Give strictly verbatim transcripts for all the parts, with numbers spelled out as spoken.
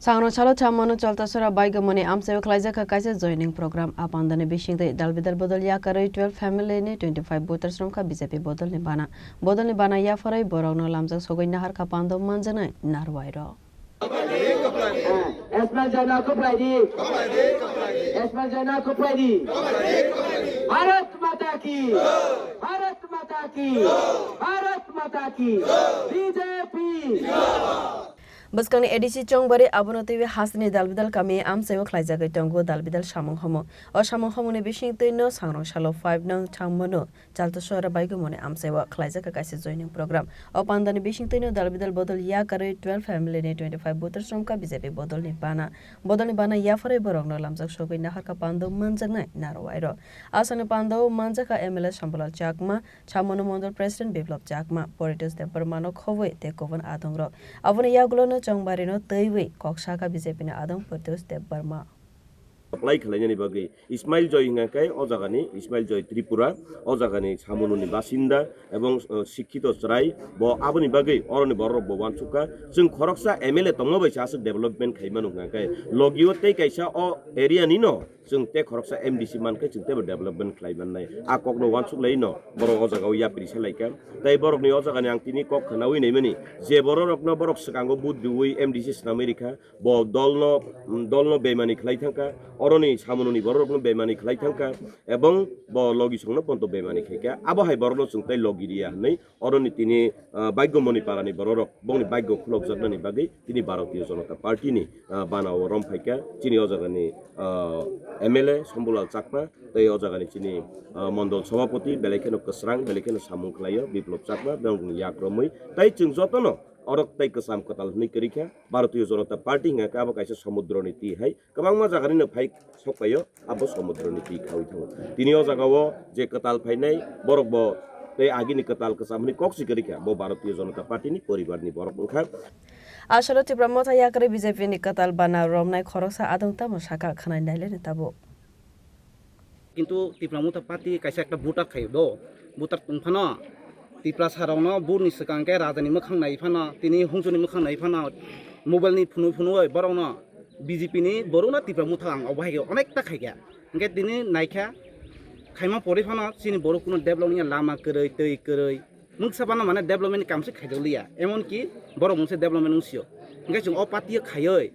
Sangrong salo chamano Chaltasora baigomoni amchaio khlaijak kha kaisa joining program. A pandani bisingtwi dalbidal bodol yakarwi twelve family ni twenty five voters romkha B J P bodolni bana. Bodolni bana yapharwi borokno lamjak sogwi naharkha pando manjaknai narwai rok. Esma Jana Koplaidi. Esma Jana Koplaidi. Bharat Mata Ki. Bharat Mata Ki. Bharat Mata Ki. B J P. Bwskangni A D C Chongbari abono twiwi hasteni dalbidal kami amchaio khlaijagwi tongo dalbidal samung homo. O samung homoni bisingtwino Sangrong salo five nong chamano Chaltasora baigomoni amchaio khlaijak kha kaisa joining program. O pandani bisingtwino dalbidal bodol yakarwi twelve family ni twenty five voters romkha B J P bodolni bana. Bodolni bana yapharwi borokno lamjak sogwi naharkha pando manjaknai narwai rok. Aswkni pando manjakha M L A Sambulal Chakma, Chamano Mondol President Biplop Chakma, Poritos Debbarmano khobwi tei kubun adongrok. Aboni yagulono Chongbarino twiwi kok sakha B J P ni adong Poritos Debbarma. Apply khlainani bagwi Ismail Joy hwnka khe o jagani Ismail Joy Tripura, o jagani Samununi basinda ebong, uh, sikhito chwrai, bo aboni bagwi oroni bororok bo uansukha. Chwng khoroksa M L A tongma bai se aswk development khaimano hwnka khe logio tei kaisa o area nino chwng tei khoroksa M D C mankhe chwng teibo development khlai mannai. A kokno uansuk laino borok o jagao yapri se laikha. Tei borokni o jagani ang tini kok khwnaui naimani je bororokno borok swkango vote riui M D C swnamwi rikha. Bo dolno, mm, dolno bemani khlai thangkha, oroni Samununi bororokno bemani khlai thangkha, ebong bo logi songno ponto bemani khaikha. Abo hai borokno chwng tei logi riya hwnwi oroni tini, ah, Baigo Moni parani bororok bongni baigo khulokjaknani bagwi tini Bharatiya Janata Party ni, ah, bana o rom phaikha. Chini o jagani, ah, M L A Sambulal Chakma tei o jagani chini, ah, Mondol Sabhapati belai kheno kwsrang, belai kheno samung khlaio Biplop Chakma, bongni yak romwi. Tei chwng jotono orok tei kwcham kwtal hwnwi kwrwi kha. Bharatiya Janata Party hwnka khe abo kaisa somudroni twi hai kwbangma jaganino phai sokpaio, abo somudroni twi khaui thango. Tini o jagao je kwtal phainai borok bo tei agini kwtal kwcham hwnwi kok si kwrwi kha, bo Bharatiya Janata Party ni poribar ni borok wngkha. Aswkno Tipra Motha yakarwi B J P ni kwtal bana romnai khoroksa adong tamo sakha khwnai naileni tabuk. Kintu Tipra Motha Party kaisa ekta voter khaio do, voter tong phano Tiprasa rokno vote ni swkang khe raja ni mwkhang nai phano, tini hongchuni mwkhang nai phano, mobile ni phunui phunui borokno B J P ni borokno Tipra Motha ang obo hai khe onek ta khai kha. Hwnkhe tini nai kha, khaima pori phano chini borok kuno develop wngya, lama kwrwi, twi kwrwi, mungsa phano mane development ni kam se khaijak liya, emon ki borok mungsa development wng sio. Hwnkhe chwng o party o khaioi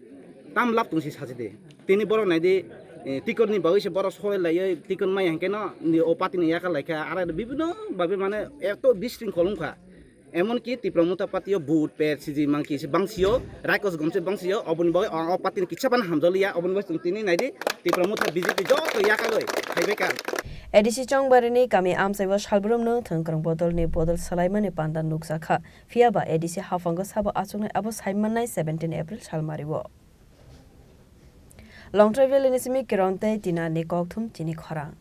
tam lab tong si sachi di. Tini borok nai di, eh, tikon ni bagwi se borok soi laioi, tikon maya hwnkhe no ni o party ni yakar lai kha, aro bibino babe mane eto bisring kolong kha. Emon ki Tipra Motha Party o vote per siji mangki se bang sio, Raikos gom se bang sio, oboni bagwi o, o party ni kisa phano hamjak liya, oboni bagwi chwng tini nai di Tipra Motha B J P joto yakagwi phaibai kha. A D C Chongbarini kami amchai o salbrumno thwngkwrwng bodolni bodol salaimani panda nukjakha. Phiya ba A D C haphango sabo achuknai abo saimannai seventeen April salmari o. Longtrai Valley ni simi Kiron tei Tina ni kokthum chini khorang.